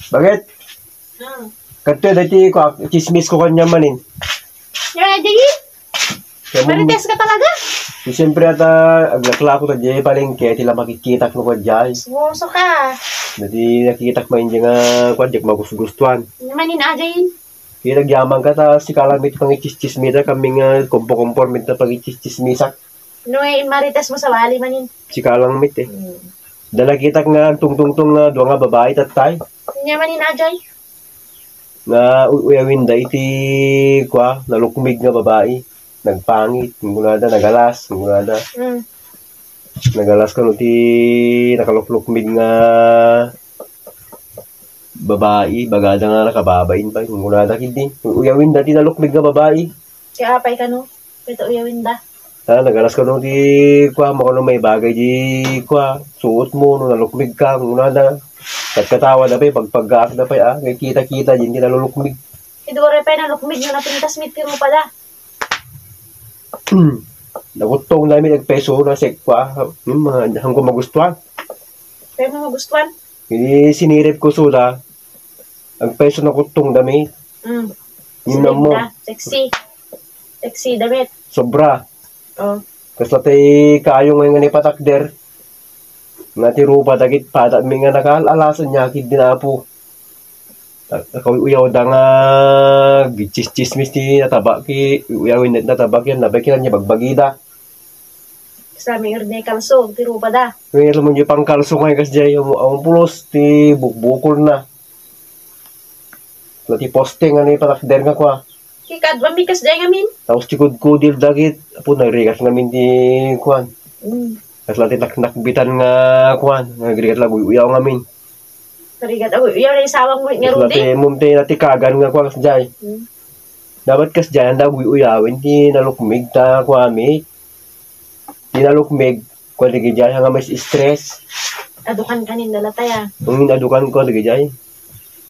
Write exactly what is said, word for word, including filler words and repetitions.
Bakit? Ah. Kadto daytoy ko, chismis ko kaniam manen. Nga, di? Kaya mo, Marites ka talaga? Di siyempre ata, aglaklako ta diay palengke, ti la makikitak no kadiay. Seryoso ka. Dati nakitak manen diay nga, kuan, diak magustuhan. Manen, Ajay? Kaya nagyaman ka ta, sika lang met pangichismis-chismita, kami nga kompo-komporme ta pangichismis-chismisak. No, eh, Marites mo sa bali manen. Sika lang met eh. Hmm. Da nakitak nga agtungtungtong nga dua nga babai tattay. Ania manen, Ajay? Nga uy-uyawenda iti, kua, nalukmig nga babai. Nagpangit, kunkunada, nagalas, kunkunada. Mm. Nagalas kano ti nakaluklukmig nga babai, bagada nga nakababain pay, kunkunada ketdi. Uy-uyawenda ti nalukmig nga babai. Ti apay kano? Ket uy-uyawenda. Ah, nagalas kano ti, kua, mano kano maibagay di, kua, suot mo, no nalukmig ka, kunkunada. Katkatawa da pay, pagpaggaak da pay, ah, nga kita-kita, diay ti nalulukmig. Ket uray pay nalukmig no napintas met ti rupada. Naguttong da met agpeso na sek-, kua, hmm, mga, saan ko magustuhan. Pay mo magustuhan? Idi sinirip ko suda, agpeso naguttong da met. Mm. Ngem ammo. Sexy. Sexy da met. Sobra. Oh. Kasla ti kayo nga, nga ipatakder. Nga ti rupa dagiti padami nga nakaal-alasan nia ketdi ni Apo. Nakauy-uyawda nga agchis-chismis ti nataba ket uy-uyawen ti nataba ket nabay ket ania bagbagida. Kasla met ket kalso ti rupada. Wen, ammom diay pangkalso nga kasdiay, awan pulos ti bukbukolna. Kasla ti poste nga ipatakder nga kua. Ti kaduami kasdiay ngamin. Tapos ti kudkudil dagit, apo, nagrigat ngamin ti kuan. Mm. Kasla ti naknakbitan nga kuan, nagrigat la aguy-uyaw ngamin. Nagrigat aguy-uyaw, naisawang mo nga Kasla Rudy? Ti mum ti natikagan nga kuan kasdiay. Mm. Dapat kasdiay, anda aguy-uyawen ti nalukmig ta kuami. Ti nalukmig, kuan dagiti nga mas stress. Adukan kanin dalataya. Ang adukan ko dagiti.